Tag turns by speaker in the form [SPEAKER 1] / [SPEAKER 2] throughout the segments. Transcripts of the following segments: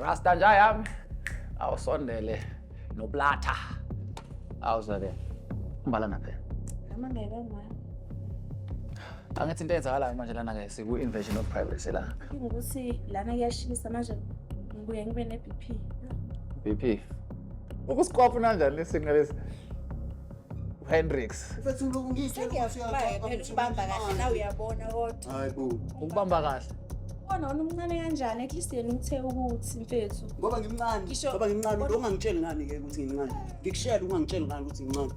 [SPEAKER 1] Rasta nja yami. Awusondele noplata. Awuzale. Mbalana phela.
[SPEAKER 2] Noma ngeke
[SPEAKER 1] Angithi into eyenzakalayo manje lana ke siku-invasion of privacy la.
[SPEAKER 2] Ukuthi lana kuyashisa manje ngibuye ngibe ne-BP.
[SPEAKER 1] BP. Ukusikwapha kanjani lesinqa lesi? Hendrix.
[SPEAKER 3] Mfethu ngilokhu ngiyitshela ukuthi
[SPEAKER 2] Sengiyafaka phela ukubamba kahle nawe uyabona kodwa.
[SPEAKER 3] Hayi bo.
[SPEAKER 1] Ukubamba kahle.
[SPEAKER 2] Ubona wona umncane kanjani at least yena uthe ukuthi mfethu.
[SPEAKER 3] Ngoba ngimncane. Ngoba ngimncane lo ungangitsheli ngani ke ukuthi ngimncane. Ngikushela ungangitsheli ngani ukuthi ngimncane.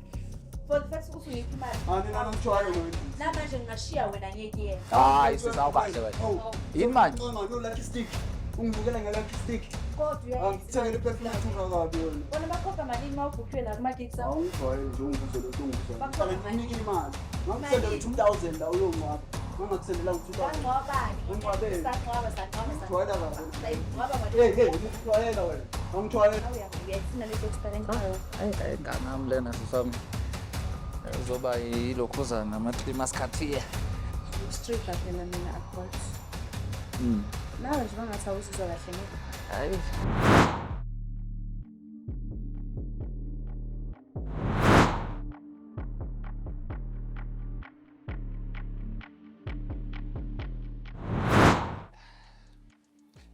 [SPEAKER 2] For the fact ukuthi uyiphi imali.
[SPEAKER 3] Ah mina ngijwayele wena.
[SPEAKER 2] Namanje ngingashiya wena ngiye kuyena.
[SPEAKER 1] Hayi sisawukahle wena. Yini manje?
[SPEAKER 3] Ncoma no lucky stick. Ungibukela nge lucky stick.
[SPEAKER 2] Kodwa uyayenza.
[SPEAKER 3] Angikuthengele perfume ethunga kabi wena.
[SPEAKER 2] Wona bakhokha malini uma ubhukhiwe la kuma-gigs akho?
[SPEAKER 3] Awungijwayele nje ungibuze lokhu ungibuza.
[SPEAKER 2] Bakhokha
[SPEAKER 3] Ngiqale nginike imali. Ngakusendela 2000 la uyongcwaba. Ngangakusendela 2000.
[SPEAKER 2] Bangcwabani?
[SPEAKER 3] Ungcwabeni.
[SPEAKER 2] Sangcwaba, sangcwaba,
[SPEAKER 3] Ngijwayela kabi.
[SPEAKER 2] Sayingcwaba
[SPEAKER 3] Hey hey, ngijwayela wena. Angijwayela.
[SPEAKER 2] Uyayifuna le dokster engicela.
[SPEAKER 1] Hayi hayi nganami lena sisami. Uzoba yilokhuzana ama-klimaskhathiya.
[SPEAKER 2] Ustripha phela mina akhothi. Nawe nje bangathi awuzizwa kahle ngeke.
[SPEAKER 1] Hayi.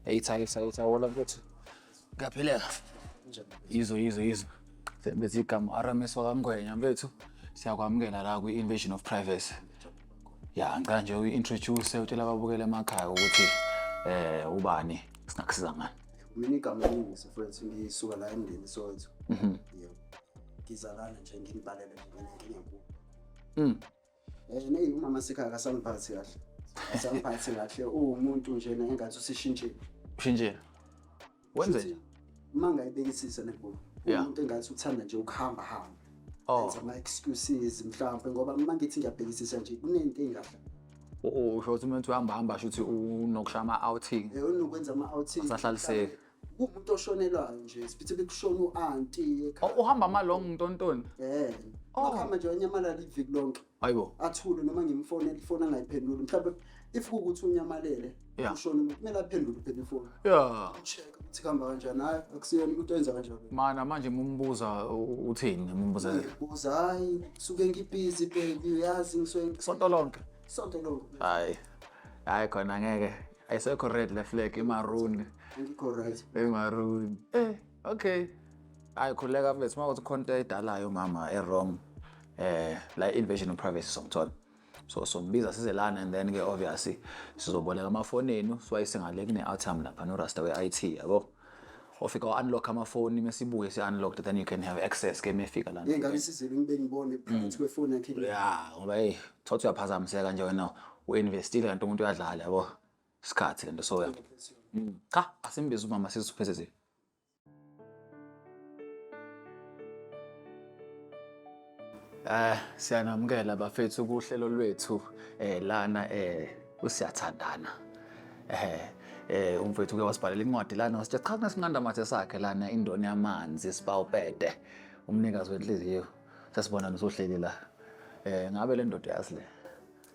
[SPEAKER 1] Hey, thayi thayi thayi wola mfethu. Kuyaphileka. Yizo yizo yizo. Sembethi igama Aramis wakaNgwenya mfethu. Siyakwamukela la kwi-invasion of privacy. Ya, ngicela nje uyi-introduce utshele ababukele emakhaya ukuthi ubani singakusiza ngani.
[SPEAKER 3] Mina igama lami mfethu ngisuka la emndeni Soweto. Yebo. Ngizalana nje nginibalele nje mina ngingenkulu. Neyi umama sekhaya akasangiphathi kahle. Akasangiphathi kahle uwumuntu nje engathi usishintshile.
[SPEAKER 1] Ushintshile. Wenze nje.
[SPEAKER 3] Uma ngayibekisisa nebo.
[SPEAKER 1] Yeah.
[SPEAKER 3] Umuntu engathi uthanda nje ukuhamba hamba.
[SPEAKER 1] Oh.
[SPEAKER 3] Enza ama excuses mhlawumbe ngoba uma ngithi ngiyabhekisisa nje kunento engahle.
[SPEAKER 1] Usho ukuthi umuntu uhamba hamba sho ukuthi unokushaya ama-outing.
[SPEAKER 3] Unokwenza ama outing.
[SPEAKER 1] Asahlaliseki.
[SPEAKER 3] Kuwumuntu oshonelwayo nje, siphethe bekushona u-auntie ekhaya.
[SPEAKER 1] Oh, uhamba ama-long ntontoni. Oh.
[SPEAKER 3] Ukuhamba nje wanyamalala iviki lonke.
[SPEAKER 1] Hayibo.
[SPEAKER 3] Athule noma ngimfonela ifoni angayiphenduli. Mhlawumbe if kuwukuthi unyamalele
[SPEAKER 1] Yeah.
[SPEAKER 3] ushona umuntu kumele aphendule phela ifoni.
[SPEAKER 1] Yeah.
[SPEAKER 3] Check ukuthi kuhamba kanjani. Hayi akusiyona umuntu oyenza kanjalo.
[SPEAKER 1] Mana manje mumbuza uthini mumbuza
[SPEAKER 3] Ngibuza hayi suke ngibhizi baby uyazi ngisuke
[SPEAKER 1] sonto lonke.
[SPEAKER 3] sonto lonke.
[SPEAKER 1] Hayi. Hayi khona ngeke. Ayisekho red le flag imaroon.
[SPEAKER 3] Angikho right.
[SPEAKER 1] Imaroon. Okay. Hayi khuleka mfethu uma kuthi khona into ayidalayo mama e-wrong. La invasion of privacy somthola. So sombiza size lana and then ke obviously sizoboleka amafoni enu siwayise ngale kune atom lapha no Rasta we IT yabo. Ofika u-unlock amafoni mesibuye si-unlocked then you can have access ke mefika lana.
[SPEAKER 3] Hey ngabe sizile ngibe ngibone phakathi kwefoni yakhe.
[SPEAKER 1] Ya, ngoba hey, thothi uyaphazamiseka nje wena u-investile kanti umuntu uyadlala yabo. Isikhathi lento so ya. Cha, asimbize umama siziphethe. Siyanamukela bafethu kuhlelo lwethu lana usiyathandana. Umfethu uke wasibhalela incwadi lana wasitshela cha kunesinqanda mathe sakhe lana indoni yamanzi sibawupete umnikazi wenhliziyo. Sesibona nosohleli la. Ngabe le ndoda yazi le?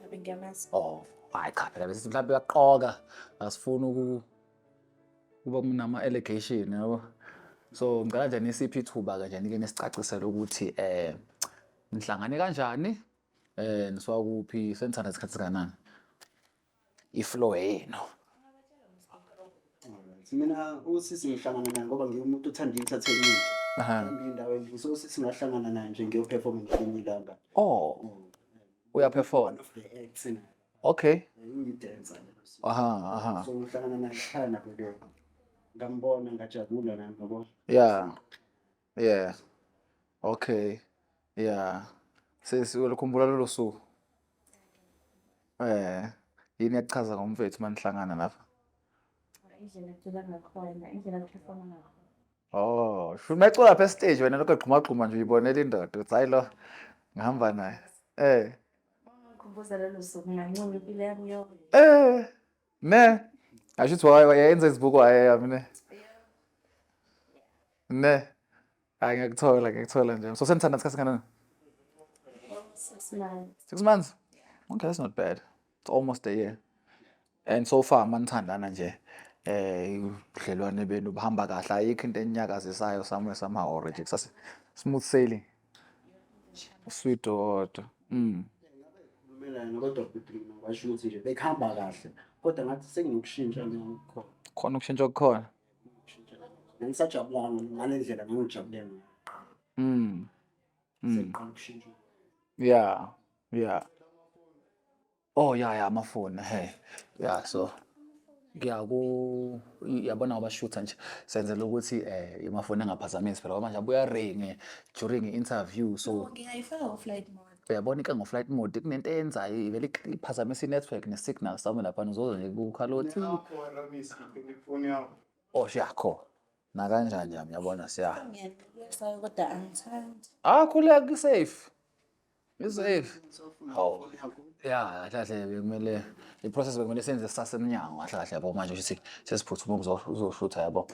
[SPEAKER 2] Ngabe ngiyamazi.
[SPEAKER 1] Oh, hayi cha phela bese mhlawumbe uyaqoka asifuni kuba kunama allegation yabo. So ngicela nje nisiphe ithuba ke nje nike nisicacisele ukuthi nihlangane kanjani nisuka kuphi senithanda isikhathi sikanani iflow yenu.
[SPEAKER 3] Mina usisi ngihlangana naye ngoba ngiwumuntu othanda entertainment. Indawo endlini so usisi ngahlangana naye nje ngiyoperform ngelinye ilanga.
[SPEAKER 1] Oh. Uyaperform?
[SPEAKER 3] One of the acts na.
[SPEAKER 1] Okay.
[SPEAKER 3] Ngidancer.
[SPEAKER 1] Aha.
[SPEAKER 3] So ngihlangana naye ekhaya nabo ke. Ngambona ngajabula naye ngabona.
[SPEAKER 1] Yeah. Yeah. Okay. Yeah. Sesi ulukhumbula lolo suku? Yini yakuchaza ngomfethu manihlangana lapha?
[SPEAKER 2] Indlela acula ngakhona, indlela aperforma ngakhona.
[SPEAKER 1] Oh, sho mayicula lapha stage wena lokho egxuma gxuma nje uyibonela indoda uthi hayi lo ngihamba naye.
[SPEAKER 2] Ngikhumbuza lolo suku ngancuma impilo yami yonke.
[SPEAKER 1] Ne. Asho ukuthi wayenza izibuko yami ne. Ne. Hayi ngiyakuthola nje. So senithanda isikhathi singakanani?
[SPEAKER 2] 6 months.
[SPEAKER 1] 6 months? Okay, that's not bad. It's almost a year. And so far manithandana nje. Ubudlelwane benu buhamba kahle, ayikho into enyakazisayo somewhere somehow or nje kusase smooth sailing. Sweet kodwa.
[SPEAKER 3] Khulumelana kodwa futhi mina ngasho ukuthi nje bekuhamba kahle kodwa ngathi senginokushintsha ngokukhona.
[SPEAKER 1] Khona ukushintsha okukhona.
[SPEAKER 3] Ngisajabulanga ngale ndlela ngangijabule ngayo. Sengiqala ukushintsha.
[SPEAKER 1] Yeah. Oh yeah, amafoni, hey. Yeah, so ngiyaku yabona ngoba shutha nje senzela ukuthi amafoni engaphazamisi phela ngoba manje abuya ring during i-interview, so
[SPEAKER 2] Ngingayifaka ku-flight mode.
[SPEAKER 1] Uyabona inka ngo-flight mode kunento eyenzayo ivele iphazamisa i-network ne-signal somewhere laphana, uzozwa nje kukhalothi.
[SPEAKER 4] Ifoni yakho.
[SPEAKER 1] Oh, siyakho nakanjani yami, yabona siya.
[SPEAKER 2] Ngiyakusayo kodwa angithandi.
[SPEAKER 1] Ah, khuleka, i-safe, i-safe. Hawu. Ya, kahle kahle bekumele i-process bekumele senze sisasemnyango kahle kahle, yabo, manje ukuthi sesiphuthuma ukuzoshutha, yabo.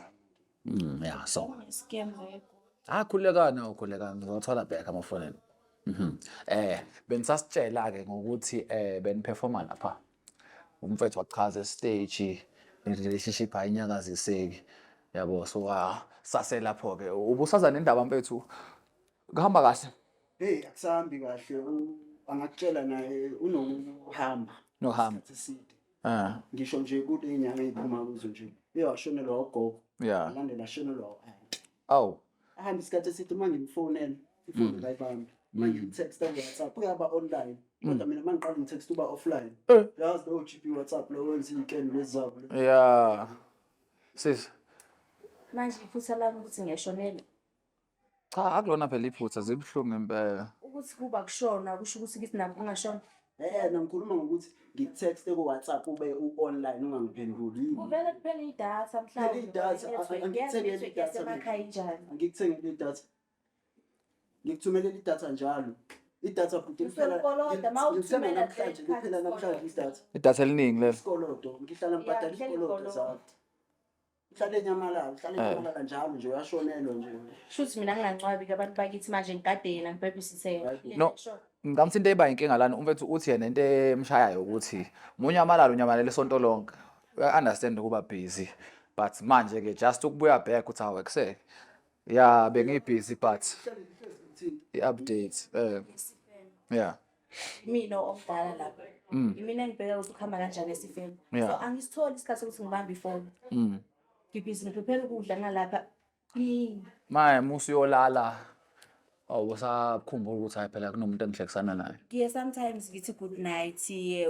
[SPEAKER 1] Yeah, so.
[SPEAKER 2] Scam leyo.
[SPEAKER 1] Ah, khulekani, awukhulekani, ngizowathola back amafonini. Benisasitshela ke ngokuthi beniperforma lapha. Umfethu wachaza stage relationship ayinyakaziseki. Yabo, so sase lapho ke. Ubusaza nendaba mfethu. Kuhamba kahle.
[SPEAKER 3] Hey, akusahambi kahle, angakutshela naye unokuhamba.
[SPEAKER 1] Nokuhamba.
[SPEAKER 3] Isikhathi eside.
[SPEAKER 1] Ah.
[SPEAKER 3] Ngisho nje kule nyanga eyiphuma kuzo nje. Uye washonelwa ugogo. Alandela ashonelwa u-aunty.
[SPEAKER 1] Awu.
[SPEAKER 3] Ahamba isikhathi eside, uma ngimfonela ifoni kayibambi. Uma ngimtexta ku-WhatsApp uyaba online. Kodwa mina uma ngiqala ngitext uba offline. Yazi lowo GP WhatsApp lo wenza iy'nkelo lezi zabo.
[SPEAKER 1] Yeah. Sis,
[SPEAKER 2] Manje iphutha lami ukuthi ngiyashonela.
[SPEAKER 1] Cha, akulona phela iphutha, zibuhlungu impela.
[SPEAKER 2] Ukuthi kuba kushona kusho ukuthi kithi nami kungashona.
[SPEAKER 3] Nangikhuluma ngokuthi ngikuthexte ku-WhatsApp ube u-online ungangiphenduli. Yini?
[SPEAKER 2] Kuvele kuphela idatha mhlawumbe.
[SPEAKER 3] Kuphela idatha,
[SPEAKER 2] Network,
[SPEAKER 3] angikuthengeli
[SPEAKER 2] network
[SPEAKER 3] idatha mina.
[SPEAKER 2] yasemakhaya injani?
[SPEAKER 3] Angikuthengeli idatha. Ngikuthumelela idatha njalo. Idatha bhuti liphela.
[SPEAKER 2] Usulikoloda, ma
[SPEAKER 3] Ngilithenga
[SPEAKER 2] uthumela
[SPEAKER 3] namhlanje,
[SPEAKER 2] credit card
[SPEAKER 3] liphela namhlanje
[SPEAKER 2] isikoloto.
[SPEAKER 3] idatha.
[SPEAKER 1] Idatha eliningi lelo.
[SPEAKER 3] Isikoloto, ngihlala ngibhadala
[SPEAKER 2] Yeah,
[SPEAKER 3] isikoloto
[SPEAKER 2] isikoloto.
[SPEAKER 3] zakho. Uhlale enyamalala, uhlale enyamalala njalo nje uyashonelwa nje.
[SPEAKER 2] Shuthi mina ngingancwabi ke abantu bakithi manje ngigade yena ngibhebhisise.
[SPEAKER 1] No. Ngicabanga into eba inkinga lana umfethu uthi yena into emshayayo ukuthi munyamalala unyamalala isonto lonke. Uya understand ukuba busy but manje ke just ukubuya back uthi awu ekuse. Yeah, bengi busy but i-update yeah.
[SPEAKER 2] Mina omdala lapha. Imina engibheka ukuthi kuhamba kanjani esifeni. So angisitholi isikhathi sokuthi ngibambe ifoni. Ngibhizi ngiprepare ukudla ngalapha.
[SPEAKER 1] Maye musu uyolala awusakhumbula ukuthi hayi phela kunomuntu engihlekisana naye.
[SPEAKER 2] Ngiye sometimes ngithi good night,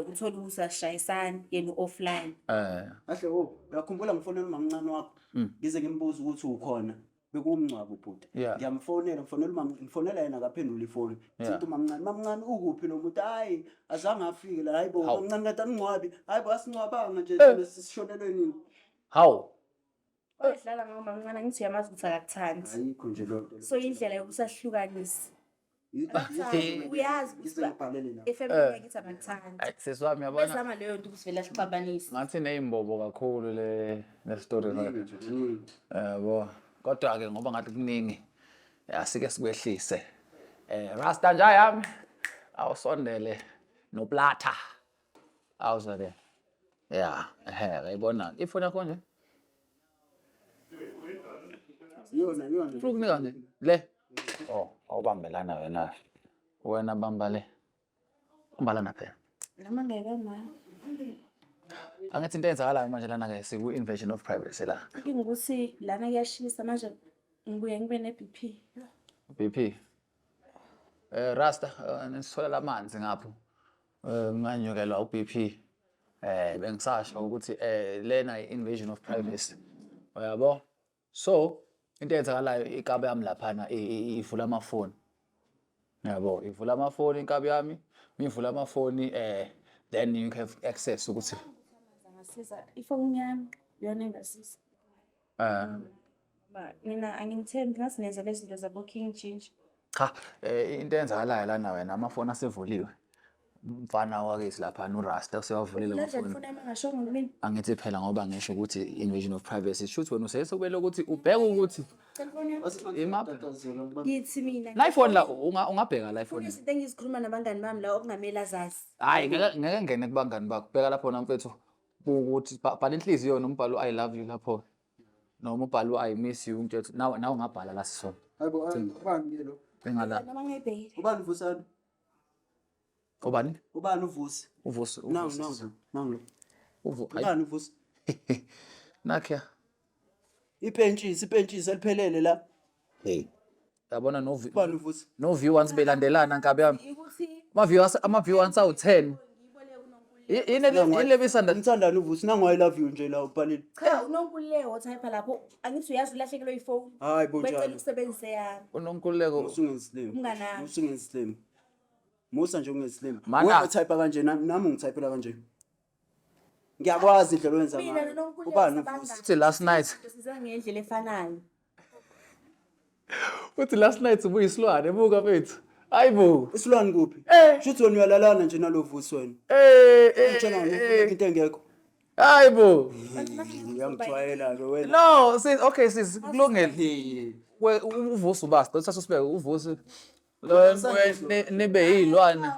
[SPEAKER 2] uthola ukuthi asishayisani yena offline.
[SPEAKER 3] Kahle wo, uyakhumbula ngifonela umamncane wakho. Ngize ngimbuze ukuthi ukhona. Bekuwumngcwabo bhuti. Ngiyamfonela, ngifonela umam, ngifonela yena akaphenduli ifoni. Thithi umamncane, mamncane ukuphi lo muntu? Hayi, azange afike la. Hayibo, mamncane kanti aningcwabi. Hayibo, asingcwabanga nje thina sishonelwe nini?
[SPEAKER 1] Hawu.
[SPEAKER 2] Oyidlala ngoba mamncane ngithi uyamazi ukuthi akakuthandi.
[SPEAKER 3] Ayikho nje lo nto.
[SPEAKER 2] So indlela yokusahlukanisa. Uyazi ukuthi
[SPEAKER 3] Ngize ngibhalele la.
[SPEAKER 2] efamily yakithi abakuthandi.
[SPEAKER 1] Ayi sisi wami yabona.
[SPEAKER 2] Bezama leyo nto ukuthi vele asixabanise.
[SPEAKER 1] Ngathi nezimbobo kakhulu le story sakhe.
[SPEAKER 3] Kuningi nje, kuningi.
[SPEAKER 1] Yabo. Kodwa ke ngoba ngathi kuningi asike sikwehlise. Rasta nja yami awusondele noplata. Awuzake. Yeah, ngiyibona. Ifoni yakho nje?
[SPEAKER 3] Yona, yona.
[SPEAKER 1] Ufuna ukunika nje le. Oh, awubambelana wena. Wena bamba le. Bambalana phela.
[SPEAKER 2] Noma ngeke ma.
[SPEAKER 1] Angithi into eyenzakalayo manje lana ke siku invasion of privacy la.
[SPEAKER 2] Inkinga ukuthi lana kuyashisa manje ngibuye ngibe ne BP.
[SPEAKER 1] BP. Rasta, nisithola lamanzi ngapho. Nganyukelwa uBP. Bengisasho ukuthi lena invasion of privacy. Uyabo? So into eyenzakalayo inkabi yami laphana ivula amafoni. Yabo, ivula amafoni inkabi yami, mivula amafoni then you have access ukuthi
[SPEAKER 2] Angasiza ifoni yami iyona engasiza. Mina angimthembi ngathi nenza lezi zinto zabo King Ginger.
[SPEAKER 1] Cha, into eyenzakalayo lana wena amafoni asevuliwe. Umfana wakithi lapha uRasta usewavulile
[SPEAKER 2] Kanjani
[SPEAKER 1] amafoni.
[SPEAKER 2] ifoni yami engashongo kumina?
[SPEAKER 1] Angithi phela ngoba ngisho ukuthi invasion of privacy. Shuthi wena usesekubele ukuthi ubheke ukuthi
[SPEAKER 2] Cela ifoni yami.
[SPEAKER 1] Imaphi?
[SPEAKER 2] Ngithi mina.
[SPEAKER 1] La ifoni la ungabheka la ifoni.
[SPEAKER 2] Kunezinto engizikhuluma nabangani bami la okungamele azazi.
[SPEAKER 1] Hayi ngeke ngene kubangani bakho. Bheka lapho na mfethu. Buka ukuthi bhala inhliziyo noma ubhale u-I love you lapho noma ubhale u-I miss you, ngitshela ukuthi nawe ungabhala la sisona.
[SPEAKER 3] Hayibo, ubani ke lo?
[SPEAKER 1] Cinga la.
[SPEAKER 2] Noma ngiyibhekile.
[SPEAKER 3] Ubani uVusani?
[SPEAKER 1] Ubani?
[SPEAKER 3] Ubani uVusi?
[SPEAKER 1] UVusi.
[SPEAKER 3] Nangu
[SPEAKER 1] uVusi.
[SPEAKER 3] nangu nangu lo.
[SPEAKER 1] Uvu. Hayi.
[SPEAKER 3] Ubani uVusi?
[SPEAKER 1] Nakhiya.
[SPEAKER 3] Ipentshisi, ipentshisi eliphelele la.
[SPEAKER 1] Hey. Yabona no
[SPEAKER 3] Ubani uVusi?
[SPEAKER 1] no view once belandelana nkabi yami.
[SPEAKER 2] Ukuthi
[SPEAKER 1] Ama view once awu 10. Yini yini lebisanda?
[SPEAKER 3] Ngithandani uVusi? Nangu I love you nje la ubhalile.
[SPEAKER 2] cha uNonkululeko othayipha lapho angithi uyazi ulahlekelwe ifoni.
[SPEAKER 3] Hayi bo
[SPEAKER 2] Becela
[SPEAKER 3] njalo.
[SPEAKER 2] ukusebenzisa eyami.
[SPEAKER 1] UNonkululeko
[SPEAKER 3] Musa ungenzislima.
[SPEAKER 2] Umngani wami.
[SPEAKER 3] Musa ungenzislima. Musa nje ungenzislima.
[SPEAKER 1] Mana.
[SPEAKER 3] Wena utype kanje nami ngithayiphela kanje. Ngiyakwazi indlela owenza
[SPEAKER 2] Mina
[SPEAKER 3] ngayo.
[SPEAKER 2] noNonkululeko
[SPEAKER 3] Ubani
[SPEAKER 2] sabangani.
[SPEAKER 3] uVusi?
[SPEAKER 1] uthi last night.
[SPEAKER 2] Siza ngendlela efanayo.
[SPEAKER 1] Uthi last night ubuyisilwane buka mfethu. Hayibo.
[SPEAKER 3] Isilwane kuphi?
[SPEAKER 1] Eh.
[SPEAKER 3] Shuthi wena uyalalana nje nalo Vusi wena.
[SPEAKER 1] Eh eh.
[SPEAKER 3] Utshela
[SPEAKER 1] eh.
[SPEAKER 3] into engekho.
[SPEAKER 1] Hayibo.
[SPEAKER 3] Uyangijwayela ke wena.
[SPEAKER 1] No, sis okay sis kulungile. UVusi ubasi, thatha usibeke uVusi. Lo nibe yilwane.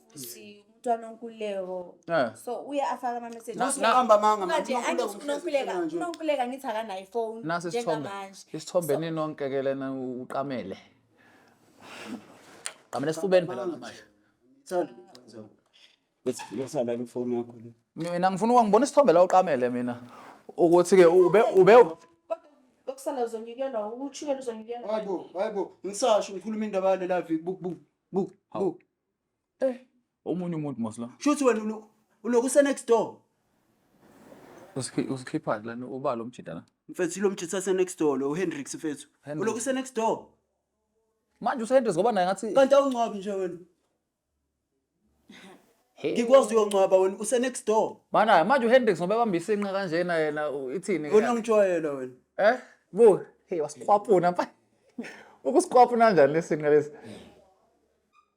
[SPEAKER 2] Uvusi umntwana oNkululeko.
[SPEAKER 1] Eh.
[SPEAKER 2] So uye afake ama message.
[SPEAKER 3] Uqamba amanga
[SPEAKER 2] Manje
[SPEAKER 3] manje.
[SPEAKER 2] angithi uNonkululeko, uNonkululeko angithi akanayo ifoni
[SPEAKER 1] Nasi isithombe.
[SPEAKER 2] njengamanje.
[SPEAKER 1] Isithombe ninonke ke lena uqamele. Qamele esifubeni phela manje.
[SPEAKER 3] Ngithanda ifoni yakho le.
[SPEAKER 1] Mina ngifuna ukungibona isithombe la uqamele mina. Ukuthi ke ube
[SPEAKER 2] Kodwa okusala uzonyukelwa ushukela uzonyukelwa.
[SPEAKER 3] Hayibo, hayibo, ngisasho ngikhuluma indaba yale la viki buk buk buk buk.
[SPEAKER 1] Omunye umuntu mos la.
[SPEAKER 3] Shuthi wena uloku use next door.
[SPEAKER 1] Usikhipha lana ubala umjita la.
[SPEAKER 3] Mfethu lo mjitha se next door lo uHendrix mfethu.
[SPEAKER 1] Hendrix.
[SPEAKER 3] Uloku use next door.
[SPEAKER 1] Manje useHendrix ngoba naye ngathi
[SPEAKER 3] Kanti awungcwabi nje wena.
[SPEAKER 1] Hey.
[SPEAKER 3] Ngikwazi uyongcwaba wena use next door.
[SPEAKER 1] Mana manje uHendrix ngoba ebamba isinqa kanjena yena ithini ke?
[SPEAKER 3] Wena ungijwayela wena.
[SPEAKER 1] Eh? Bu, hey wasiqwapuna mfa. Ukusiqwapuna kanjani lesinqa lesi?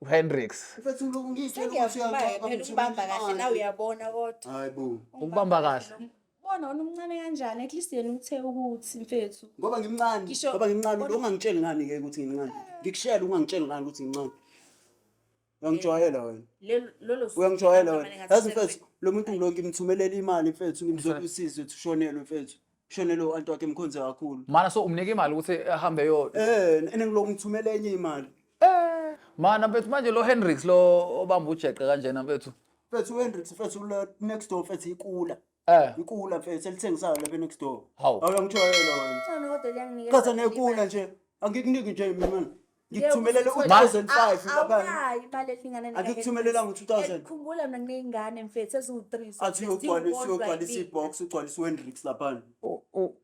[SPEAKER 1] uHendrix.
[SPEAKER 3] Mfethu uloku ngitshela ukuthi
[SPEAKER 2] Sengiyavuma
[SPEAKER 3] uyangcwaba.
[SPEAKER 2] phela ukubamba kahle nawe uyabona kodwa.
[SPEAKER 3] Hayibo.
[SPEAKER 1] Ukubamba kahle.
[SPEAKER 2] Bona wena umncane kanjani at least yena uthe ukuthi mfethu.
[SPEAKER 3] Ngoba ngimncane, ngoba ngimncane ungangitsheli ngani ke ukuthi ngimncane. Ngikushela ungangitsheli ngani ukuthi ngimncane. Uyangijwayela wena.
[SPEAKER 2] Lolo suku
[SPEAKER 3] Uyangijwayela
[SPEAKER 2] ngamane
[SPEAKER 3] wena.
[SPEAKER 2] ngathi
[SPEAKER 3] Yazi mfethu, lo muntu ngilo ngimthumelela imali mfethu, ngimzwela usizi ukuthi ushonelwe mfethu. Ushonelwe u-anti wakhe emkhonze kakhulu.
[SPEAKER 1] Mana so umnika imali ukuthi ahambe yo.
[SPEAKER 3] Eh, ene ngilokhu ngithumela enye imali.
[SPEAKER 1] Eh, mana mfethu manje lo Hendrix lo obamba ujeqe kanjena mfethu.
[SPEAKER 3] Mfethu uHendrix mfethu lo next door mfethu ikula.
[SPEAKER 1] Eh.
[SPEAKER 3] Ikula mfethu elithengisayo lapha next door.
[SPEAKER 1] Hawu.
[SPEAKER 3] Awuyangijwayela wena.
[SPEAKER 2] Ngcono kodwa liyanginikeza.
[SPEAKER 3] Qhatha nekula nje. Angikuniki nje mina manje. Ngikuthumelele u-2005 lapha.
[SPEAKER 2] Awunayo imali elingana neka
[SPEAKER 3] Angikuthumelelanga u-2000.
[SPEAKER 2] Khumbula mina nginey'ngane mfethu eziwu-3 so
[SPEAKER 3] Athi uyogcwalisa uyogcwalisa ibox ugcwalisa uHendrix laphana.
[SPEAKER 1] U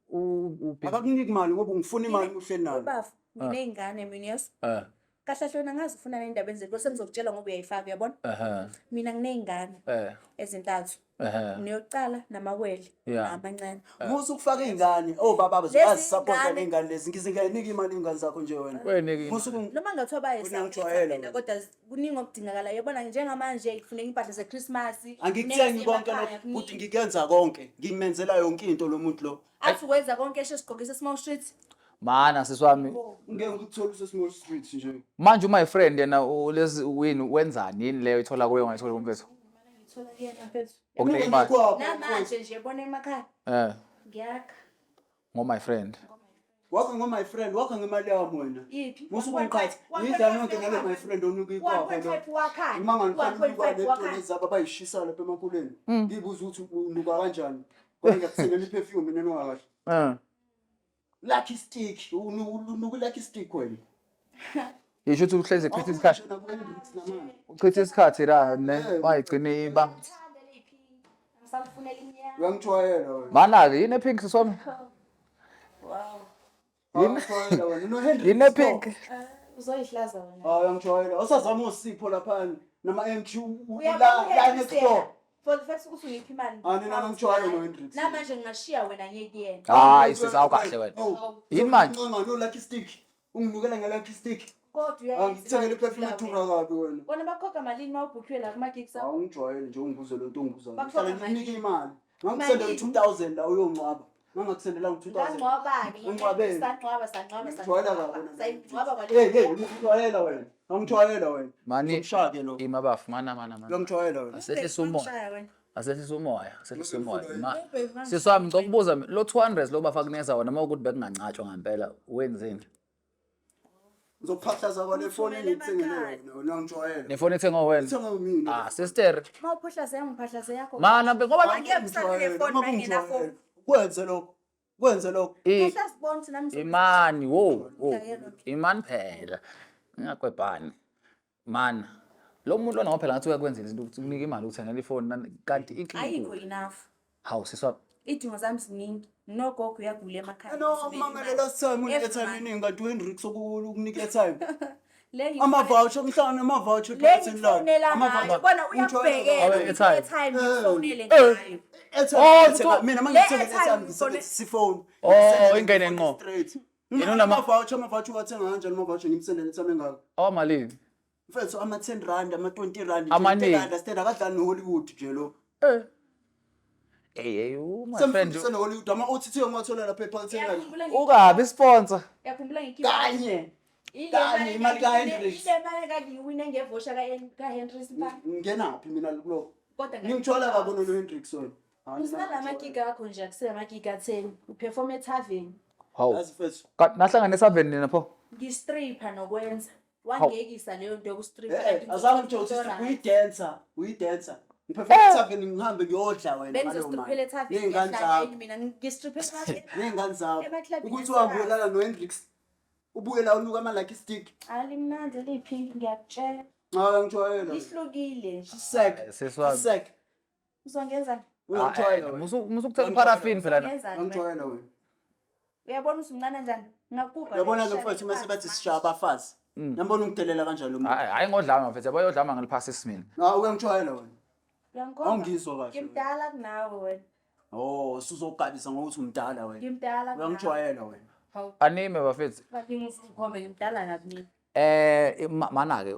[SPEAKER 1] u
[SPEAKER 3] Akakuniki imali ngoba ungifuna imali uhleli nayo.
[SPEAKER 2] Ubafo, nginey'ngane mina yes.
[SPEAKER 1] Eh.
[SPEAKER 2] Kahle kahle wena ngazi ufuna ney'ndaba enzeni kodwa sengizokutshela ngoba uyayifaka uyabona?
[SPEAKER 1] Ehhe.
[SPEAKER 2] Mina nginey'ngane
[SPEAKER 1] Eh.
[SPEAKER 2] ezintathu.
[SPEAKER 1] Ehhe.
[SPEAKER 2] Ngiyokuqala namawele
[SPEAKER 1] Yeah.
[SPEAKER 2] amancane.
[SPEAKER 3] Musa ukufaka iy'ngane obaba
[SPEAKER 2] Lezi
[SPEAKER 3] bazisapota
[SPEAKER 2] ngane-
[SPEAKER 3] ney'ngane lezi ngize ngiyayinika imali iy'ngane zakho nje wena.
[SPEAKER 1] Uyayinika imali.
[SPEAKER 3] Musa ukungi-
[SPEAKER 2] Noma ngathiwa
[SPEAKER 3] Wena ngijwayele wena.
[SPEAKER 2] kodwa kuningi okudingakalayo. Yabona njengamanje kufuneka impahla zeChristmas.
[SPEAKER 3] Angikuthengi konke lokho ukuthi ngikuyenza konke ngimenzela yonke into lo muntu lo.
[SPEAKER 2] Athi wenza konke esho sigqokise small street.
[SPEAKER 1] Mana sisi wami.
[SPEAKER 3] Ngeke ngikuthole use-small street nje.
[SPEAKER 1] Manje my friend yena ulezi wini wenzani yini leyo ithola kuye ungayitholi kumfethu?
[SPEAKER 2] Ngithola kuyena mfethu.
[SPEAKER 1] Ukunika imali.
[SPEAKER 2] Namanje nje yabona emakhaya.
[SPEAKER 1] Eh.
[SPEAKER 2] Ngiyakha.
[SPEAKER 1] Ngo my friend.
[SPEAKER 3] Wakha ngo my friend, wakha ngemali yami wena.
[SPEAKER 2] Yiphi?
[SPEAKER 3] Musa ukungiqhatha. Ngidla yonke ngale my friend onuka ikwapha lo.
[SPEAKER 2] 1.5 wakhani.
[SPEAKER 3] Uma ngangifanele
[SPEAKER 2] 1.5 wakhani.
[SPEAKER 3] lezi abayishisayo lapha emakuleni. Ngibuza ukuthi unuka kanjani. Kodwa ngiyakuthengela i-perfume mina enuka kahle.
[SPEAKER 1] Eh.
[SPEAKER 3] Lucky stick, unuka lucky stick wena.
[SPEAKER 1] Yisho ukuthi uhlezi echitha isikhathi.
[SPEAKER 3] Awungitshela ku-Hendrix namanje.
[SPEAKER 1] Uchitha isikhathi la ne wayigcina iba.
[SPEAKER 2] Ngithanda le pink. Ngisamfunela iminyaka.
[SPEAKER 3] Uyangijwayela wena.
[SPEAKER 1] Mana ke yini epink sisi wami?
[SPEAKER 2] Wow.
[SPEAKER 3] Uyangijwayela wena. Uno-Hendrix
[SPEAKER 1] Yini epink?
[SPEAKER 2] Uzoyihlaza wena.
[SPEAKER 3] Hayi uyangijwayela. Awusazama osipho laphana nama-MG la
[SPEAKER 2] Uyabona
[SPEAKER 3] la next door.
[SPEAKER 2] For the fact ukuthi ungiphi imali.
[SPEAKER 3] Ah, nina nangijwayele no-Hendrix.
[SPEAKER 2] Namanje ngingashiya wena ngiye kuyena.
[SPEAKER 1] Hayi sisi awukahle wena.
[SPEAKER 3] Awu,
[SPEAKER 1] Yini manje?
[SPEAKER 3] uncenga no lucky stick. Unginukela nge-lucky stick.
[SPEAKER 2] Kodwa uyayenza
[SPEAKER 3] Angikuthengele
[SPEAKER 2] imali
[SPEAKER 3] i-perfume
[SPEAKER 2] yokuphila
[SPEAKER 3] edura
[SPEAKER 2] wena.
[SPEAKER 3] kabi wena.
[SPEAKER 2] Bona bakhokha malini uma ubhukhiwe la kuma-gigs akho?
[SPEAKER 3] Awungijwayele nje ungibuze le nto ongibuza.
[SPEAKER 2] Bakhokha
[SPEAKER 3] Ngihlala ngikunike
[SPEAKER 2] malini?
[SPEAKER 3] imali. Ngangikusendela
[SPEAKER 2] Malini?
[SPEAKER 3] u-2000 la uyongcwaba. Ngangakusendelanga u-2000.
[SPEAKER 2] Ngangcwaba-ke.
[SPEAKER 3] Ungcwabeni.
[SPEAKER 2] Sangcwaba, sangcwaba,
[SPEAKER 3] Ngijwayela
[SPEAKER 2] sangcwaba.
[SPEAKER 3] kabi wena.
[SPEAKER 2] Sayingcwaba kwale.
[SPEAKER 3] Hey hey, ungijwayela wena. Angijwayela wena.
[SPEAKER 1] Mani
[SPEAKER 3] Ngizomshaya ke lo.
[SPEAKER 1] ima bafu mana mana mana.
[SPEAKER 3] Uyangijwayela wena.
[SPEAKER 1] Asehlise umoya.
[SPEAKER 2] Ngishaya wena.
[SPEAKER 1] Asehlisa umoya, asehlisa umoya. Ma sisi wami ngicela ukubuza mina, lo 200 lo bafakuneza wona uma ukuthi bekungancatshwa ngempela wenzeni?
[SPEAKER 3] Ngizokuphahlaza kwale foni engikuthengele yona, wena ungijwayele.
[SPEAKER 1] Nefoni ethengwe wena.
[SPEAKER 3] Ithengwe mina.
[SPEAKER 1] Ah, sister.
[SPEAKER 2] Uma uphahlaze ngiphahlaze yakho.
[SPEAKER 1] Mana be ngoba
[SPEAKER 2] Angeke usale nefoni
[SPEAKER 3] Uma
[SPEAKER 2] mangena
[SPEAKER 3] kungijwayele.
[SPEAKER 2] phone.
[SPEAKER 3] Kwenze lokho. Kwenze lokho.
[SPEAKER 2] Phahla sibone ukuthi nami
[SPEAKER 1] Imani wo, wo. Imani phela. Ngingakwebhani. Mana. Lo muntu lona ngoba phela ngathi uyakwenzela izinto ukuthi unike imali uthengele ifoni kanti inkinga
[SPEAKER 2] Ayikho enough.
[SPEAKER 1] Hawu siswa
[SPEAKER 2] Idingo zami ziningi. Nogogo uyagula emakhaya.
[SPEAKER 3] No, mama last time une airtime eningi kanti uHendrix ukunika airtime.
[SPEAKER 2] Le
[SPEAKER 3] Ama voucher mhlawumbe ama voucher
[SPEAKER 2] le ngifonela ngayo. Bona uyakubhekela
[SPEAKER 1] Awe, airtime.
[SPEAKER 2] airtime ngifonele ngayo.
[SPEAKER 1] Oh,
[SPEAKER 3] Mina
[SPEAKER 2] Le
[SPEAKER 3] mangithenga
[SPEAKER 2] airtime
[SPEAKER 3] airtime
[SPEAKER 2] ngifone-
[SPEAKER 3] ngisebenzisa ifone.
[SPEAKER 1] Oh, ingene ngqo.
[SPEAKER 3] Straight.
[SPEAKER 1] Yena unama-
[SPEAKER 3] Ama voucher ama voucher uwathenga kanjani ama voucher ngimsendele airtime engaka.
[SPEAKER 1] awamalini?
[SPEAKER 3] Mfethu ama 10 rand ama 20 rand nje,
[SPEAKER 1] Amaningi.
[SPEAKER 3] into understand akadlali noHollywood nje lo.
[SPEAKER 1] Eh. Hey, hey, you my friend.
[SPEAKER 3] Semfundise noHollywood ama OTT ongathola lapha ephaketheni lakhe.
[SPEAKER 2] Uyakhumbula
[SPEAKER 1] Ukabi sponsor.
[SPEAKER 2] Uyakhumbula ngikhipha
[SPEAKER 3] Kanye. Kanye imali kaHendrix.
[SPEAKER 2] Ile mali kangiyiwine ngevosha kaHendrix ba.
[SPEAKER 3] Ngingenaphi mina kuloko?
[SPEAKER 2] Kodwa
[SPEAKER 3] Ngingithola kabona noHendrix wena. Hayi,
[SPEAKER 2] Usinala amagiga akho nje akusela amagiga 10. Uperform ethaveni.
[SPEAKER 1] Hawu.
[SPEAKER 3] Yazi mfethu.
[SPEAKER 1] Kanti nahlangana esaveni nina pho?
[SPEAKER 2] Ngistripha nokwenza. Wangekisa leyo nto yokustripha.
[SPEAKER 3] Eh, eh, azange ngitsho ukuthi uyidancer, uyidancer. Ngiphefumula ethaveni ngihambe ngiyodla wena ngaleyo mali.
[SPEAKER 2] Bengizostriphela ethaveni
[SPEAKER 3] Ney'ngane
[SPEAKER 2] ngiyahlala
[SPEAKER 3] zakho.
[SPEAKER 2] mina ngistriphe ethaveni.
[SPEAKER 3] Ney'ngane zakho.
[SPEAKER 2] Emaklabhini
[SPEAKER 3] Ukuthi
[SPEAKER 2] asebazi.
[SPEAKER 3] uhambe uyolala noHendrix. Ubuye la unuka ama-lucky stick.
[SPEAKER 2] Alimnandi liphi ngiyakutshela.
[SPEAKER 3] Cha ngijwayele.
[SPEAKER 2] Lihlukile nje.
[SPEAKER 3] Sek.
[SPEAKER 1] Sisi wami.
[SPEAKER 3] Sek.
[SPEAKER 2] Uzongenza
[SPEAKER 3] Uyangijwayela wena.
[SPEAKER 1] Musu musukuthela paraffin phela na.
[SPEAKER 2] ngenzani? wena?
[SPEAKER 3] Uyangijwayela wena.
[SPEAKER 2] Uyabona ukuthi umncane kanjani? Ngakuba.
[SPEAKER 3] Uyabona ke mfethu mase bathi sishaya abafazi. Yambona ungidelela kanjani lo muntu.
[SPEAKER 1] Hayi hayi ngodlama mfethu, yabo yodlama ngiliphasa isimina.
[SPEAKER 3] Ha uyangijwayela wena.
[SPEAKER 2] Uyangikhomba.
[SPEAKER 3] Awungizwa kahle.
[SPEAKER 2] Ngimdala kunawe wena.
[SPEAKER 3] Oh, usuzogabisa ngokuthi umdala wena.
[SPEAKER 2] Ngimdala kunawe.
[SPEAKER 3] Uyangijwayela wena.
[SPEAKER 2] Hawu.
[SPEAKER 1] Anime bafethu.
[SPEAKER 2] Bathi ngikhombe ngimdala kabi mina.
[SPEAKER 1] Eh mana ke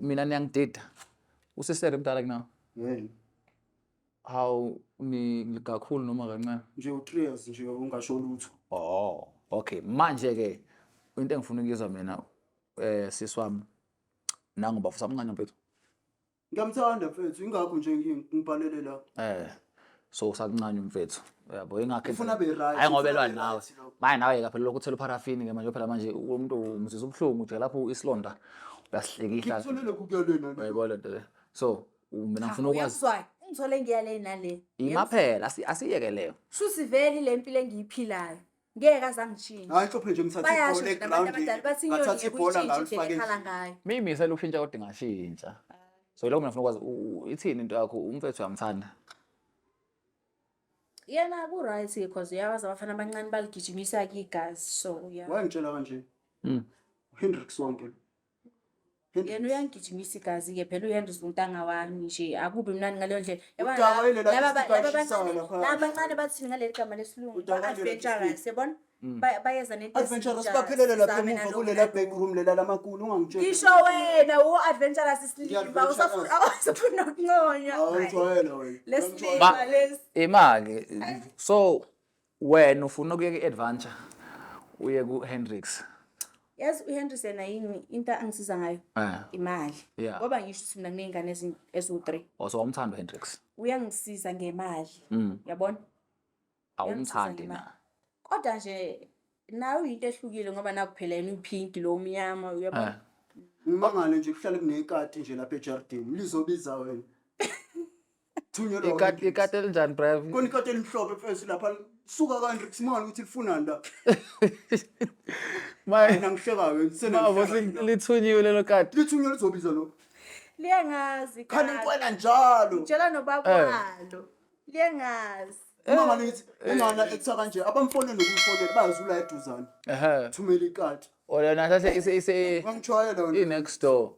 [SPEAKER 1] mina niyangidida. Usisere mdala kunawe.
[SPEAKER 3] Yini?
[SPEAKER 1] Hawu ni kakhulu noma kancane?
[SPEAKER 3] Nje u3 years nje ungasho lutho.
[SPEAKER 1] Oh, okay. Manje ke into engifuna ukuyizwa mina sisi wami nangu bafo samncane mfethu.
[SPEAKER 3] Ngiyamthanda mfethu ingakho nje ngibhalele la.
[SPEAKER 1] So usakuncane umfethu. Uyabo ingakho
[SPEAKER 3] Ufuna abe right.
[SPEAKER 1] Hayi ngoba elwa
[SPEAKER 3] ufuna abe
[SPEAKER 1] nawe.
[SPEAKER 3] right lo.
[SPEAKER 1] Manje nawe ke phela lokhu uthela uparafini ke manje phela manje umuntu umzisa ubuhlungu nje lapho isilonda uyasihlekihla.
[SPEAKER 3] Ngikuthole lokhu kuyalena.
[SPEAKER 1] Uyayibona lento le. So mina ngifuna ukwazi
[SPEAKER 2] Uyakuzwa? Ungithole ngiya le nale.
[SPEAKER 1] ima phela asiyeke leyo.
[SPEAKER 2] Shuthi vele le mpilo engiyiphilayo. Ngeke azangishintshe.
[SPEAKER 3] Hayi hlophe nje ngithathe
[SPEAKER 2] Bayasho
[SPEAKER 3] ibhola
[SPEAKER 2] nje nabantu abadala
[SPEAKER 3] egrawundini.
[SPEAKER 2] bathi inyoni
[SPEAKER 3] Ngathatha
[SPEAKER 2] ngeke
[SPEAKER 3] ibhola
[SPEAKER 2] uyitshintshe indlela
[SPEAKER 3] ngalifaka
[SPEAKER 2] ekhala
[SPEAKER 3] endlini.
[SPEAKER 2] ngayo.
[SPEAKER 1] Miyimisele ukushintsha kodwa ingashintsha. So yilokho mina ngifuna ukwazi ithini into yakho umfethu uyamthanda.
[SPEAKER 2] Yena ku-right because uyawazi abafana abancane baligijimisa ke igazi so yeah.
[SPEAKER 3] Wayengitshela kanje. uHendrix wonke lo.
[SPEAKER 2] Yena uyangigijimisa igazi-ke phela uHendrix untanga wami nje akubi mnandi ngaleyo ndlela. Yabona
[SPEAKER 3] Udakwa
[SPEAKER 2] laba
[SPEAKER 3] yile
[SPEAKER 2] laba
[SPEAKER 3] lucky stick
[SPEAKER 2] laba
[SPEAKER 3] ayishisayo
[SPEAKER 2] abancane
[SPEAKER 3] lapha.
[SPEAKER 2] laba abancane bathini ngaleli gama lesilungu
[SPEAKER 3] Udakwa yile lucky
[SPEAKER 2] ba-adventurous
[SPEAKER 3] stick.
[SPEAKER 2] yabona bayeza nento
[SPEAKER 3] Adventurous
[SPEAKER 2] ezintsha,
[SPEAKER 3] baphelele lapha
[SPEAKER 2] sizame
[SPEAKER 3] emuva
[SPEAKER 2] nalokhu
[SPEAKER 3] kulela
[SPEAKER 2] nalokhu.
[SPEAKER 3] back room lela lamakulu ungangitsheli.
[SPEAKER 2] Ngisho wena wo-adventurous isilima
[SPEAKER 3] Ngiya-adventurous.
[SPEAKER 2] awusafuna ukunconya.
[SPEAKER 3] Awungijwayela wena.
[SPEAKER 2] Lesilima lesi.
[SPEAKER 1] Ima-ke so wena ufuna ukuya ku-adventure uye ku-Hendrix.
[SPEAKER 2] Yazi uHendrix yena yini into angisiza ngayo? Imali. Ngoba ngisho ukuthi mina nginey'ngane eziwu-3.
[SPEAKER 1] Oh so awumthandi uHendrix?
[SPEAKER 2] Uyangisiza ngemali. Yabona?
[SPEAKER 1] Awumthandi na?
[SPEAKER 2] Kodwa nje nawe uyinto ehlukile ngoba naku phela yena uphinki lo omnyama uyabona?
[SPEAKER 3] Ngimangale nje kuhlale kunekati nje lapha ejardini lizobiza wena. Thunyelwa
[SPEAKER 1] Ikati
[SPEAKER 3] uHendrix.
[SPEAKER 1] ikati elinjani Brave?
[SPEAKER 3] Khona ikati elimhlophe mfethu lapha suka kaHendrix manje ukuthi lifunani la.
[SPEAKER 1] Maye
[SPEAKER 3] Mina ngihleka ke
[SPEAKER 1] mavo lithunyiwe lelo kati.
[SPEAKER 3] Lithunyelwa lizobiza lo.
[SPEAKER 2] Liyangazi
[SPEAKER 3] Khona
[SPEAKER 2] kati.
[SPEAKER 3] inkwela njalo.
[SPEAKER 2] Ngitshela nobaba walo. Liyangazi.
[SPEAKER 3] Uma ngithi ungana ekutha kanje abamfonele nokumfonela bayazula eduzane. Thumela ikati.
[SPEAKER 1] Olona thathe ise ise
[SPEAKER 3] Ngangijwayela wena.
[SPEAKER 1] i next door.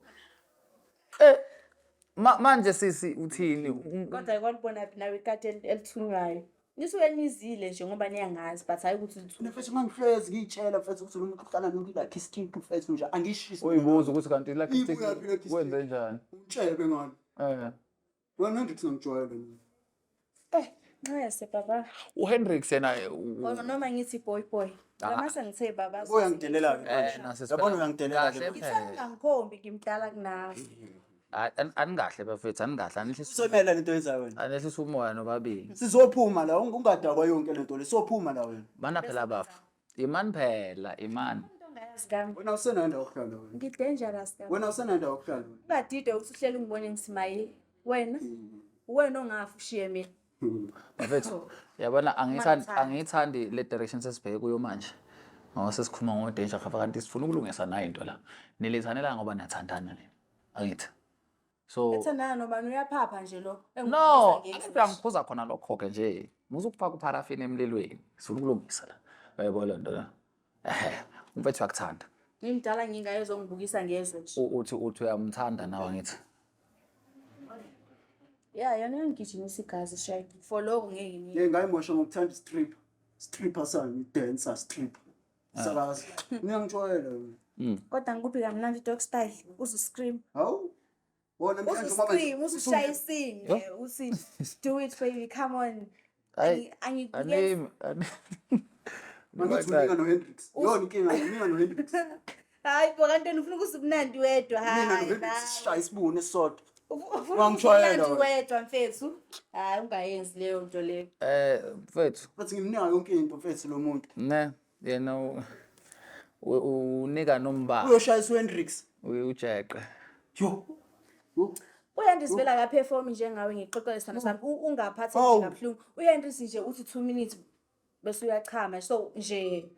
[SPEAKER 1] Manje sisi uthini?
[SPEAKER 2] Kodwa kwalibona phi nawe ikati elithunywayo. Nisuke nizile nje ngoba niyangazi but hayi ukuthi lithunywa.
[SPEAKER 3] Mina mfethu ngangihlezi ngiyitshela mfethu ukuthi lo muntu uhlala noku-lucky stick mfethu nje angishisi.
[SPEAKER 1] Uyibuza ukuthi kanti lucky stick
[SPEAKER 3] Ibuyaphi lucky stick?
[SPEAKER 1] wenze njani?
[SPEAKER 3] Ungitshele ngani? Wena Hendrix ngangijwayele mina.
[SPEAKER 2] Nxese baba.
[SPEAKER 1] uHendrix yena
[SPEAKER 2] Kodwa noma ngithi boy boy. Noma sengithe baba.
[SPEAKER 3] Uyangidelela ke manje.
[SPEAKER 1] Nasi
[SPEAKER 3] Yabona uyangidelela ke
[SPEAKER 1] Kahle
[SPEAKER 3] manje.
[SPEAKER 1] phela.
[SPEAKER 2] Ngikhombi ngimdala kunawe.
[SPEAKER 1] Hayi, aningahle bafethu, aningahle, anehlisa
[SPEAKER 3] Usomela lento oyenzayo wena.
[SPEAKER 1] anehlisa umoya nobabili.
[SPEAKER 3] Sizophuma la, ungadakwa yonke lento le. Sophuma la wena.
[SPEAKER 1] Mana phela bafo. Imani phela, imani.
[SPEAKER 2] Ongayazi kami.
[SPEAKER 3] Wena usenayo indawo yokuhlala wena.
[SPEAKER 2] Ngi-dangerous kabi.
[SPEAKER 3] Wena usenayo indawo yokuhlala wena.
[SPEAKER 2] Ungadidwa ukuthi uhleli ungibone ngisimayile. Wena, wena ongafi ushiye mina.
[SPEAKER 1] Bafethu, yabona angiyithandi
[SPEAKER 2] Mangithanda.
[SPEAKER 1] angiyithandi le direction sesibheke kuyo manje. Ngoba sesikhuluma ngo-danger cover kanti sifuna ukulungisa nayo into la. Nilithanela ngoba niyathandana nina. Angithi. So
[SPEAKER 2] Ethandana nobani uyaphapha nje lo.
[SPEAKER 1] No,
[SPEAKER 2] Engikubizwa nge-
[SPEAKER 1] angithi uyangikhuza khona lokho-ke nje. Muze ukufaka upharafini emlilweni. Sifuna ukulungisa la. Uyayibona le nto la. Ehhe, umfethu uyakuthanda.
[SPEAKER 2] Ngimdala ngingaye uzongibukisa ngezwe nje.
[SPEAKER 1] Uthi uyamthanda nawe angithi.
[SPEAKER 2] Ya, yona iyangigijimisa igazi shay. For lokho ngeke ngiyeke.
[SPEAKER 3] Ngeke ngayimosha ngokuthanda strip. Stripper sami, dancer strip. Sakazi. Ngiyangijwayela wena.
[SPEAKER 2] Kodwa ngikuphi kamnandi dog style, uzu scream.
[SPEAKER 3] Hawu. Wona namhlanje
[SPEAKER 2] Uzu
[SPEAKER 3] ngoba nje
[SPEAKER 2] scream, uzushaya isinge, uthi do it baby, come on.
[SPEAKER 1] Hayi,
[SPEAKER 2] Angikuyezi.
[SPEAKER 1] animi, ani.
[SPEAKER 3] Mangithi uninga noHendrix. Yona inkinga uninga noHendrix.
[SPEAKER 2] Hayi bo kanti wena ufuna ukuze ubunandi wedwa
[SPEAKER 3] Mina
[SPEAKER 2] hayi.
[SPEAKER 3] noHendrix
[SPEAKER 2] nawe.
[SPEAKER 3] sishaya isibuni esisodwa.
[SPEAKER 2] Ufuna
[SPEAKER 3] Wangijwayela
[SPEAKER 2] ubunandi
[SPEAKER 3] wena.
[SPEAKER 2] wedwa mfethu. Hayi ungayenzi leyo nto leyo.
[SPEAKER 1] Mfethu,
[SPEAKER 3] Bathi ngimnika yonke into mfethu lo muntu.
[SPEAKER 1] ne, yena unika nombala,
[SPEAKER 3] Uyoshayisa uHendrix.
[SPEAKER 1] ujeqe.
[SPEAKER 3] Yo. Yo.
[SPEAKER 2] uHendris vele akaperformi njengawe ngixoxele sithando sami ungaphatheki
[SPEAKER 3] Hawu.
[SPEAKER 2] kabuhlungu. uHendris nje uthi 2 minutes bese uyachama so nje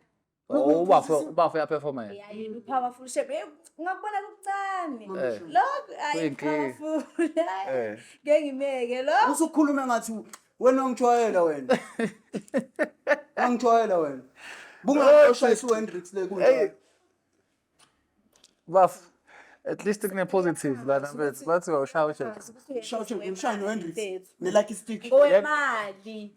[SPEAKER 1] Oh, ubafo uyaperforma yena.
[SPEAKER 2] yayi powerful shape. Eh, ngakubona kuncane.
[SPEAKER 1] Eh.
[SPEAKER 2] Lokhu ayi
[SPEAKER 1] Kuyinkinga.
[SPEAKER 2] powerful. Hayi,
[SPEAKER 1] Eh.
[SPEAKER 2] Ngeke ngimeke lo.
[SPEAKER 3] Usukhuluma ngathi wena ungijwayela wena. Ungijwayela wena. Bungayoshayisa uHendrix le kunjalo.
[SPEAKER 1] Bafo, at least kune positive lana mfethu. Bathi wawushaya ujeqe.
[SPEAKER 3] Shout ngimshaya noHendrix. Ne-lucky stick.
[SPEAKER 2] Ngowemali.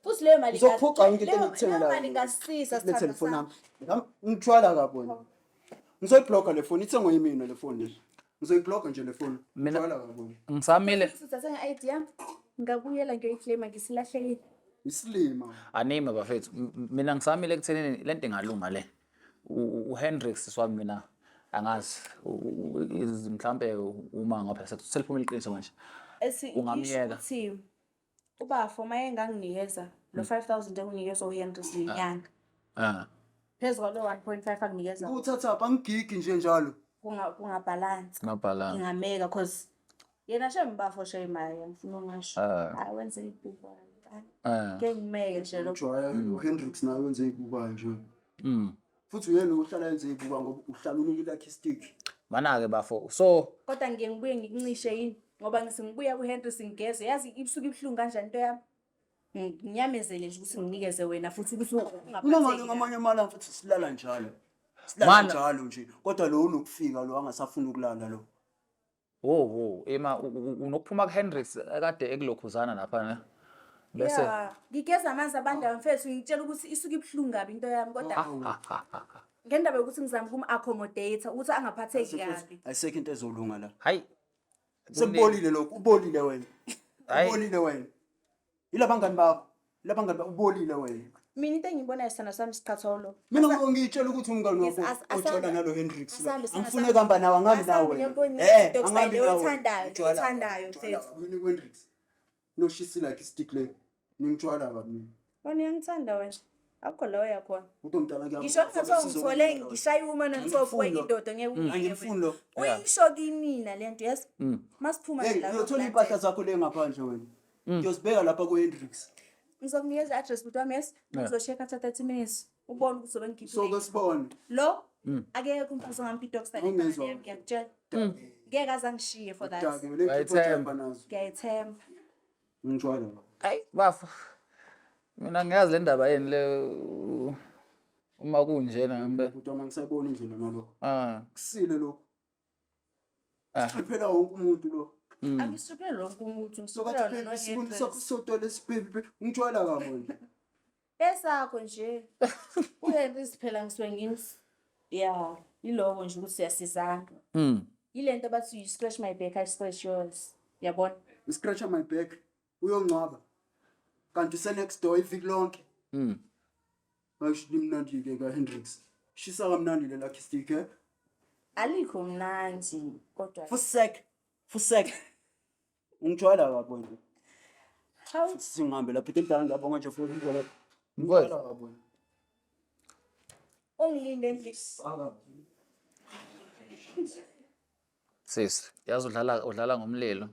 [SPEAKER 2] Futhi leyo mali
[SPEAKER 3] Ngizokuphuca yonke into
[SPEAKER 2] leyo-
[SPEAKER 3] engikuthengela
[SPEAKER 2] leyo mali
[SPEAKER 3] yona.
[SPEAKER 2] ingasisiza
[SPEAKER 3] Le
[SPEAKER 2] sithandwa
[SPEAKER 3] telefoni
[SPEAKER 2] sami.
[SPEAKER 3] yami. Ngithwala kabi wena. Ngizoyibhlocka le phone, ithengwe yimina le phone le. Ngizoyibhlocka nje le phone.
[SPEAKER 1] Mina-
[SPEAKER 3] Ngithwala kabi wena.
[SPEAKER 1] Ngisamile.
[SPEAKER 2] Uthathe nge-ID yami ngabuyela ngiyoyiclaima ngisilahlekile.
[SPEAKER 3] Isilima.
[SPEAKER 1] Anime bafethu. Mina ngisamile ekuthenini lento ingalunga le. uHendrix swami mina angazi mhlambe uma ngapha seliphumile iqiniso manje. Ungamyeka.
[SPEAKER 2] Ukuthi ubafo uma enganginikeza lo 5000 enginikeza uHendrix ngenyanga.
[SPEAKER 1] Ah.
[SPEAKER 2] Phezu kwalo 1.5 anginikeza
[SPEAKER 3] Uthatha angigigi nje njalo.
[SPEAKER 2] Kungabalance.
[SPEAKER 1] Ngabhala.
[SPEAKER 2] Ngingameka cause yena shem bafo shame hayi ngifuna ungasho.
[SPEAKER 1] Ah.
[SPEAKER 2] Hayi wenze ibhuku.
[SPEAKER 1] Ah.
[SPEAKER 2] Ngeke ngimeke nje lo.
[SPEAKER 3] Ujwayela uHendrix naye wenze ibukayo nje. Futhi uyena ohlala enze ibuka ngoba uhlala unika i-lucky stick.
[SPEAKER 1] Mana ke bafo. So
[SPEAKER 2] Kodwa ngike ngibuye ngikuncishe yini ngoba ngise ngibuya kuHendrix ngigeze yazi ibusuku ibuhlungu kanjani into yami. Nginyamezele nje ukuthi nginikeze wena futhi ukuthi
[SPEAKER 3] Mina ngale
[SPEAKER 2] ungaphatheki.
[SPEAKER 3] ngamanye amalanga futhi silala njalo. Silala
[SPEAKER 1] Mana-
[SPEAKER 3] njalo nje. Kodwa lo unokufika lo angasafuni ukulala lo.
[SPEAKER 1] wo wo ema unokuphuma kuHendrix akade ekulokhuzana lapha ne. Bese
[SPEAKER 2] Yeah, ngigeza amanzi abandayo mfethu ngitshela ukuthi isuke ibuhlungu kabi into yami kodwa ngendaba yokuthi ngizama ukum-accommodate ukuthi angaphatheki kabi.
[SPEAKER 3] Ayisekho into ezolunga la.
[SPEAKER 1] Hayi.
[SPEAKER 3] Sekubolile lokhu, ubolile wena.
[SPEAKER 1] Hayi.
[SPEAKER 3] Ubolile wena. Yilabangani bakho. Yilabangani bakho ubolile wena.
[SPEAKER 2] Mina into engiyibonayo sithando sami siqatholo.
[SPEAKER 3] Mina ngiyitshela ukuthi umngani wakho ojola nalo Hendrix. lo. Angifune kuhamba nawe, angihambi nawe.
[SPEAKER 2] Eh,
[SPEAKER 3] Eh, angihambi nawe.
[SPEAKER 2] oyithandayo,
[SPEAKER 3] Ujwayela-
[SPEAKER 2] oyithandayo
[SPEAKER 3] ujwayela
[SPEAKER 2] mfethu.
[SPEAKER 3] wena kuHendrix. Noshisa like stick le. Ningijwayela kabi mina.
[SPEAKER 2] Wena uyangithanda wena. Akukho la oya khona.
[SPEAKER 3] Umuntu omdala kuyabuza,
[SPEAKER 2] Ngisho kungathiwa ngithole ngishaya uma nonsofu
[SPEAKER 3] Angimfuni lo.
[SPEAKER 2] indoda ngeke ungiyeke
[SPEAKER 3] Angimfuni lo.
[SPEAKER 2] wena. Uyisho kimina le nto yes? Masiphuma
[SPEAKER 3] Hey,
[SPEAKER 2] nje la.
[SPEAKER 3] uyothola iy'mpahla zakho le ngaphandle wena. Ngiyozibeka lapha ku-Hendrix.
[SPEAKER 2] Ngizokunikeza i-address bhuti wami yes. Ngizosheka after 30 minutes. Ubone ukuthi uzobe
[SPEAKER 3] So ke
[SPEAKER 2] ngikhiphile.
[SPEAKER 3] sibone.
[SPEAKER 2] Lo akekho umfazi ongamphi i-dog style
[SPEAKER 3] Awungezwa.
[SPEAKER 2] efana neyami, ngiyakutshela. Ngeke aze angishiye for that.
[SPEAKER 3] Dake, le nto
[SPEAKER 1] Uyayithemba.
[SPEAKER 3] ojamba nazo.
[SPEAKER 2] Ngiyayithemba.
[SPEAKER 3] Ngijwayela kabi.
[SPEAKER 1] Hayi bafo. Mina ngiyazi le ndaba yeni le uma kunjena ngempela.
[SPEAKER 3] Bhuti wami angisayiboni indlela nalokho.
[SPEAKER 1] Ah.
[SPEAKER 3] Kusile lokho.
[SPEAKER 1] Ah.
[SPEAKER 3] Siphela wonke umuntu lo.
[SPEAKER 2] Angisuphele lonke umuntu
[SPEAKER 3] So
[SPEAKER 2] ngisuphela
[SPEAKER 3] kathi
[SPEAKER 2] wona
[SPEAKER 3] phela isibuni
[SPEAKER 2] no-Hendrix.
[SPEAKER 3] sakho sodwa lesibhebhe ngijwayela kabi wena.
[SPEAKER 2] Esakho nje. uHendrix phela ngisuke ngimsi. Yeah, yiloko nje ukuthi siyasizana. Yile nto bathi you scratch my back I scratch yours. Yabona?
[SPEAKER 3] Scratch my back uyongcwaba. Kanti use next door iviki lonke. Ngisho limnandi ke ka Hendrix. Shisa kamnandi le lucky stick eh.
[SPEAKER 2] Alikho mnandi kodwa.
[SPEAKER 3] Fusek. Fusek. Ungijwayela kabi wena.
[SPEAKER 2] Hawu.
[SPEAKER 3] Singihambe lapha into emdala ngiyabonga nje futhi ngizwela.
[SPEAKER 1] Mfowethu.
[SPEAKER 4] Ngijwayela kabi wena.
[SPEAKER 2] Ungilinde endlini.
[SPEAKER 1] Sisi, yazi udlala udlala ngomlilo.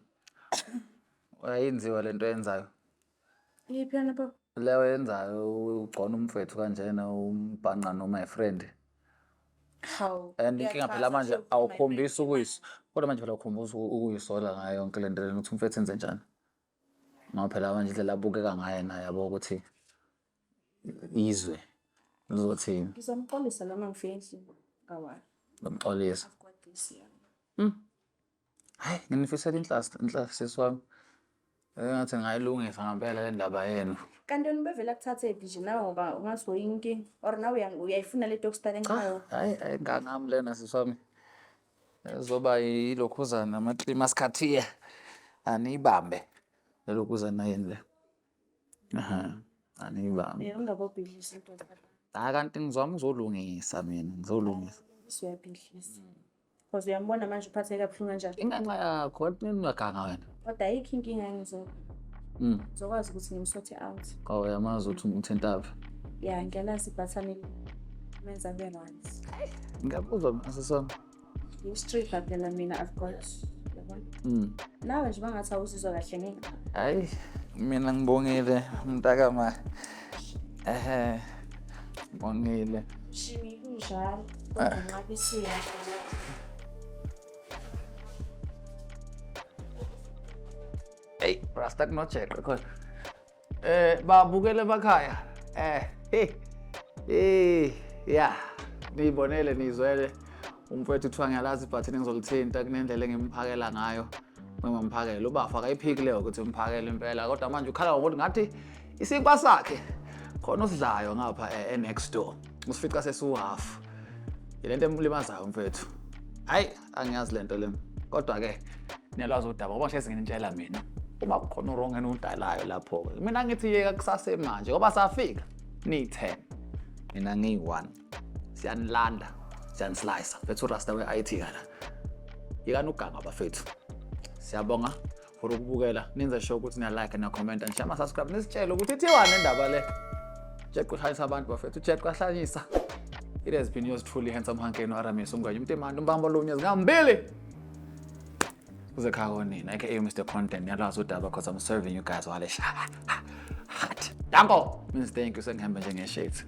[SPEAKER 1] Ayinziwa lento oyenzayo.
[SPEAKER 2] Iyiphi yona baba?
[SPEAKER 1] Leyo oyenzayo ugcona umfwethu kanjena umbhanqa no my friend.
[SPEAKER 2] Hawu.
[SPEAKER 1] And inkinga phela manje awukhombisi ukuyis kodwa manje phela awukhombisi ukuyisola ngayo yonke le nto lena ukuthi umfethu enze njani. Ngoba phela manje indlela abukeka ngayo naye yabo ukuthi izwe lizothini.
[SPEAKER 2] Ngizomxolisa noma ngifike endlini. Kawa.
[SPEAKER 1] Ngomxolisa.
[SPEAKER 2] I've got this yeah.
[SPEAKER 1] Hayi nginifisela inhlasi inhlasi sisi wami. Engathi ngayilungisa ngempela le ndaba yenu.
[SPEAKER 2] Kanti wena ubevele akuthathe phi nje nawe ngoba ungathi uyinkinga or nawe uyayifuna le dog style engayo.
[SPEAKER 1] Hayi hayi ngangami lena sisi wami. Ezoba yilokhuzana amaklima sikhathiye. Aniyibambe. Lelokhuzana yini le? Aha. Aniyibambe.
[SPEAKER 2] Ungabobhidlisa into zakho.
[SPEAKER 1] Hayi kanti ngizama uzolungisa mina, ngizolungisa.
[SPEAKER 2] Usuyabhidlisa. Because uyambona manje uphatheke kabuhlungu kanjani.
[SPEAKER 1] Inganxa yakho, kanti nini uyaganga wena?
[SPEAKER 2] Kodwa ayikho inkinga ngizokwazi ukuthi ngimsothe out.
[SPEAKER 1] Awu uyamazi ukuthi umthintaphi.
[SPEAKER 2] Ya, ngiyalazi ibhathani menza abe right.
[SPEAKER 1] Ngiyakuzwa mina sisi wami.
[SPEAKER 2] Ngiyi-stripper phela mina I've got yabona. Nawe nje bangathi awuzizwa kahle ngeke.
[SPEAKER 1] Hayi, mina ngibongile mntakama. Ehhe. Ngibongile.
[SPEAKER 2] Shimi kunjalo. Kodwa nqabisiwe.
[SPEAKER 1] Hey, Rasta kunojeqe khona. Babukele emakhaya. Hey. Yeah. Niyibonele nizwele umfowethu kuthiwa ngiyalazi ibhathini engizolithinta kunendlela engimphakela ngayo. Ngimphakela ubafa akayiphiki leyo ukuthi umphakele impela kodwa manje ukhala ngokuthi ngathi isinkwa sakhe khona osidlayo ngapha e-next door. Usifica sesiwu-half. Yilento emlimazayo umfowethu. Hayi, angiyazi lento le. Kodwa ke niyalwazi udaba ngoba ngihlezi nginitshela mina. Uma kukhona u-wrong enudalayo lapho-ke. Mina ngithi yeka kusasemanje ngoba safika niyi-10. Mina ngiyi-1. Siyanilanda, siyanislice. Mfethu uRasta we-IT kana. Yekani uganga bafethu. Siyabonga for ukubukela. Nenze sure ukuthi niya-like, niya-comment, nishiya ama-subscribe, nisitshele ukuthi ithiwani indaba le. Jeqe uhlanyisa abantu bafethu, ujeqe uyahlanyisa. It has been yours truly, Handsome Hankeni Aramis Umngane Umntemane umbambo lunye zingambili. Kuze khaya konina, aka Mr. Content, niyalazi udaba because I'm serving you guys while it's hot. Danko means thank you, sengihambe njenge-shades.